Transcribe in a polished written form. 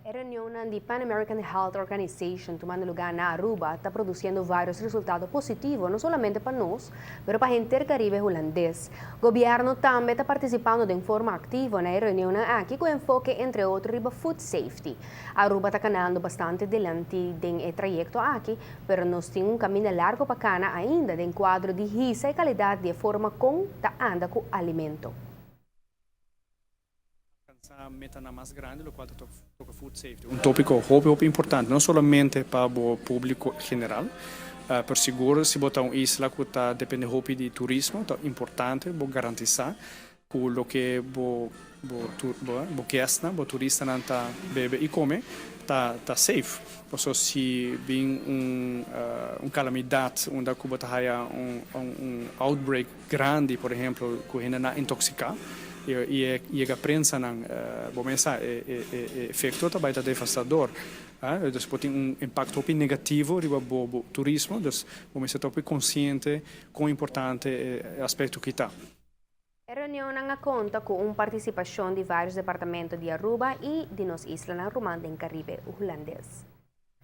E reunion di Pan American Health Organization tumando luga na Aruba ta produciendo varios resultado positivo, no solamente pa nos, pero pa henter Caribe Hulandes. Gobierno tambe ta participando di forma activo na e reunion aki cu enfoke, entre otro, riba food safety. Aruba ta canando bastante dilanti den e trayecto aki, pero nos tin un caminda largo pa cana ainda den cuadro di hisa e calidad di forma con ta anda cu alimento. Alcansa meta mas grandi, loke ta toca food safety. Un topico hopi, hopi importante, no solamente pa e publico general, pero sigur si bo ta un isla cu ta depende hopi di turismo, ta importante bo garantisa cu loke bo bo bo, bo guest, bo turistanan ta bebe y come, ta safe. Paso si bin un calamidad, unda cu bo haya un outbreak grandi, por ehempel, cu hende nan intoxica, y yega prensa nan, bo pensa, e efecto tambe ta devastador. Dus por tin un impacto negativo riba bo turismo, dus bo mester ta consciente con importante e aspecto aki ta. E reunion a conta cu un participacion di varios departamento di Aruba y di nos islanan ruman den Caribe Hulandes.